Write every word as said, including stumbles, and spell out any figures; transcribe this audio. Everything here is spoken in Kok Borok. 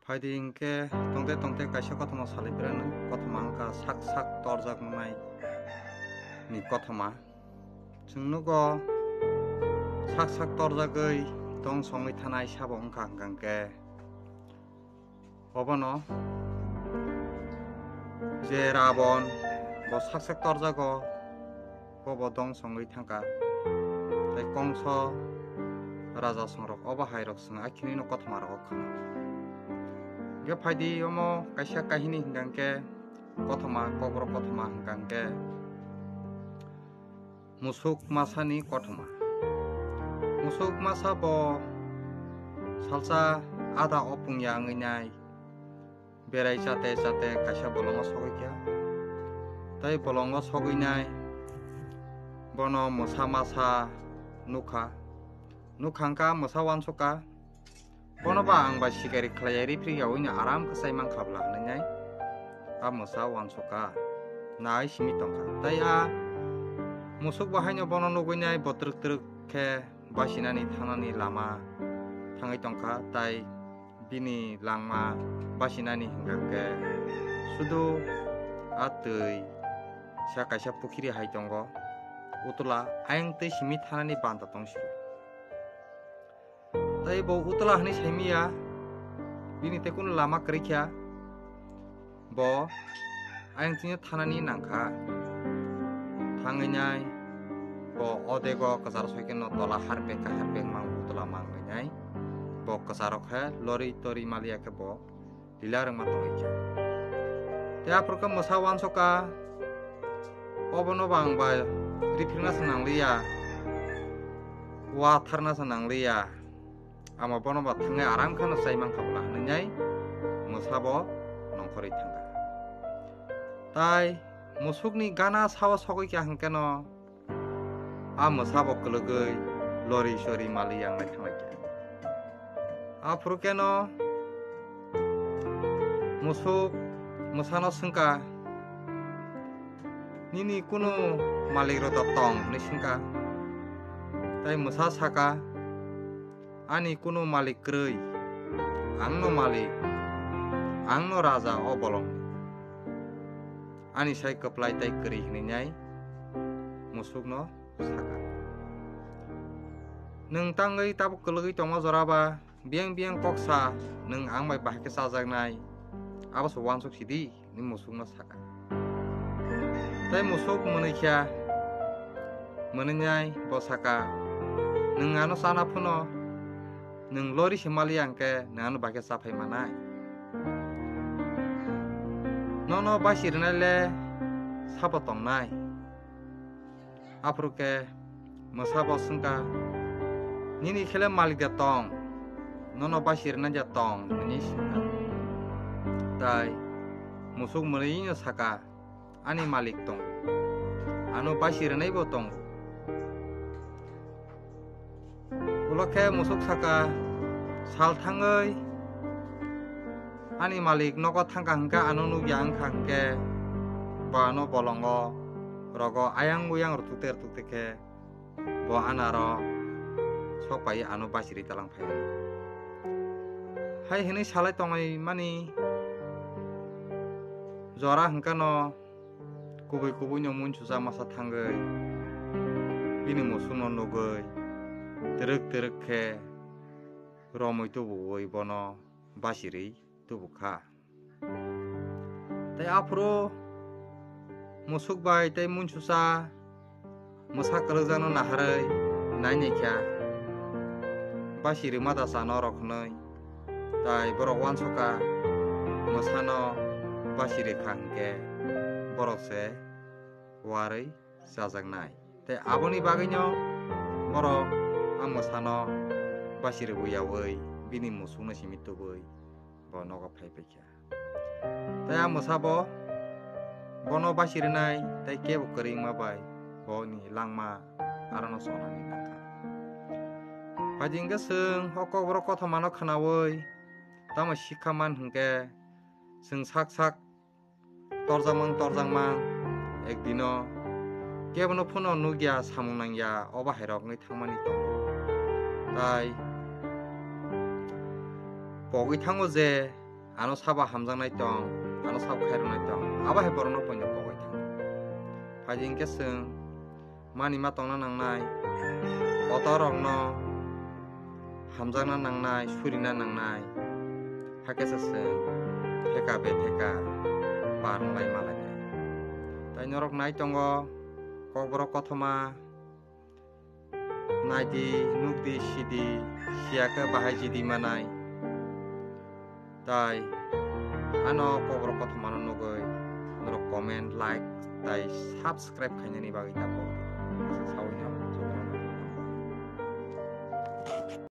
Phaidi hinkhe tongte tongte kaisa kothoma salai phirano, kothoma wngkha sak sak torjak manai ni kothoma. Chwng nugo sak sak torjagwi dong songwi thanai sabo wngkha hwnkha hwnkhe obono je Rabon bo sak sak torjago, bobo dong songwi thangkha. Tai Kongso raja songrok obo hairok chwng akhini no kothoma rogo khna. Ge phaidi omo kaisa kahini hingkha hingkhe kothoma, kokborok kothoma hingkha hingkhe musuk masani kothoma. Musuk masa bo salsa ada opung ya wngwi nai. Berai chate chate kaisa bolongo sogwi kha. Tai bolongo sogwi nai bono mwsa masa nukha. Nukha wngkha mwsa uansukha. Bono ba ang bai sikari khlaiya ripri yaui no aram kwchai mankha bla hwnwi nai. A mwsa uansukha. Nai simi tongkha. Tai a musuk bo haino bono nugwi nai bo twrwk twrwk khe basinani thangnani lama thangwi tongkha. Tai bini langma basinani hingkha khe sudu a twi sa kaisa pukhiri hai tongo, utula ayang twi simi thanani banta tong siro. Tai bo utula hwnwi saimiya, bini tei kunu lama kwrwi kha. Bo ayang tini thanani nangkha. Thangwi nai bo odego kwcharo soi khe no tola harpek ka harpek mang utula mangwi nai. Bo kwcharo khe lori tori maliya khe bo lila rwngma tongwi kha. Tei aphuru khe mwsa uansukha, obono bo ang bai riphrikna se nangliya, watharna se nangliya. Ama bono ba thangwi aram kheno chai mankha bla hwnwi nai mwsa bo nongkhorwi thangkha. Tai musukni gana sao sogwi kha hwnkhe no a mwsa bo kwlwgwi lori sori mali yangnai thanglai kha. Aphuru khe no musuk mwsano swngkha, "Nini kunu malik rok da tong?" hwnwi swngkha. Tai mwsa saka, "Ani kunu malik kwrwi, angno malik, angno raja o bolong. Ani sai kwplai tai kwrwi," hwnwi nai musukno saka. "Nwng tangwi tabuk kwlwgwi tongma jora ba, biyang biyang kok sa, nwng ang bai bahai khe chajaknai, abo se uansuk sidi," hwnwi musukno saka. Tai musuk mwnwi kha, mwnwi nai bo saka, "Nwng ano chana phano, nwng lori se maliya hwnkhe nwng ano bahai khe chaphai manai. Nono basi rwnai le sabo tongnai." Aphuru khe mwsa bo swngkha, "Nini khe le malik da tong, nono basi rwnai da tong?" hwnwi swngkha. Tai musuk mwnwino saka, "Ani malik tongo, ano basi rwnaibo tongo." Ulo khe musuk saka, "Sal thangwi ani malik nogo thangkha hwnkhe ano nukya wngkha hwnkhe bo ano bolongo rogo ayang uyang rwtukte rwtukte khe bo anaro sokpai ano basiri talang phai." Hai hwnwi salai tongwi mani jora hwnkhe no kubui kubui no munsusa masa thangwi bini musukno nugwi twrwk twrwk khe romwi tubuwi bono basirwi tubukha. Tai aphuru musuk bai tai munsusa mwsa kwlwkjakno naharwi nainai kha, basi rwma da chano rok hwnwi. Tai borok uansukha mwsano basi rwkha hwnkhe borok se warwi chajaknai. Tai aboni bagwino borok a mwsano basi rwui yaui bini musukno simi tubui bo nogo phai paikha. Tai a mwsa bo bono basi rwnai tai kebo kwrwi wngma bai boni langma arono sonani nangkha. Phaidi hwnkhe chwng o kokborok kothomano khwnaui tamo sikha man hwnkhe chwng sak sak torjakmang torjakmang ekdino kebono phano nukya, samung nangya, obo hairok wngwi thangmani tongo. Tai pogwi thango je ano sabo hamjaknai tong, ano sabo khairoknai tong, abo hai borokno poino pogwi tong. Phaidi hwnkhe chwng manima tongna nangnai, kotorrokno hamjakna nangnai, surina nangnai, hakhe se chwng theka betheka barwnglai malainai. Tai norok nai tongo, Kokborok kothoma naidi, nukdi, sidi, siyakhe bahai jidi manai. Tai ano Kokborok kothomano nugwi norok comment, like tai subscribe khainani bagwi tabuk asa sawi no.